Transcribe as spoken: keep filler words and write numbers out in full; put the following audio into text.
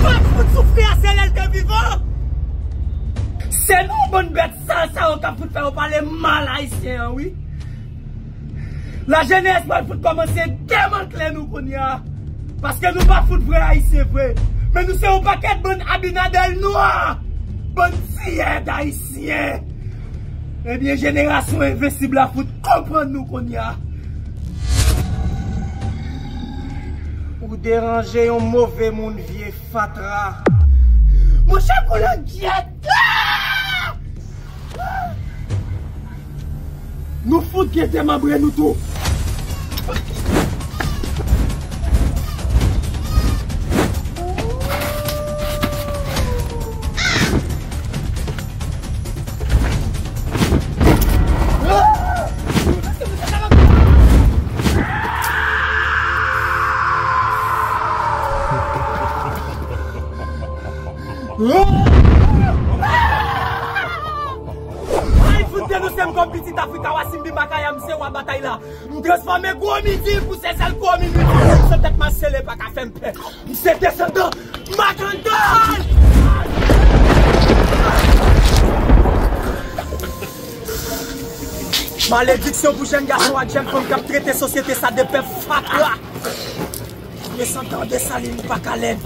Pap fout soufri a, se lè l te vivan. Se nou bann bèt sal sa yo k ap fout fè yo pale mal Ayisyen an, wi. Lajenès pral fout kòmanse demantle nou kounye a. Paske nou pa fout vre Ayisyen vre. Men nou se yon pakèt bann Abinader nwa. Bann tiyè d'Ayisyen. Ebyen, jenerasyon envensib la fout konprann nou kounye a. Ou deranje yon move moun, vye fatra. Monchè, kou langyèt la! Nou fout gen demanbre nou tou. Ay, fout denonse m kòm pitit Afrika, Wasimbi Makaya, m se wa batay la. M transfòme gwo midi pou se sèl gwo midi. San tèt mal sele pa ka fè m pè. M se desandan Makandal! Malediksyon pou jèn gason ak jèn fanm k ap trete sosyete sa de pèp fatra. Desandan Desalin pa ka lèd.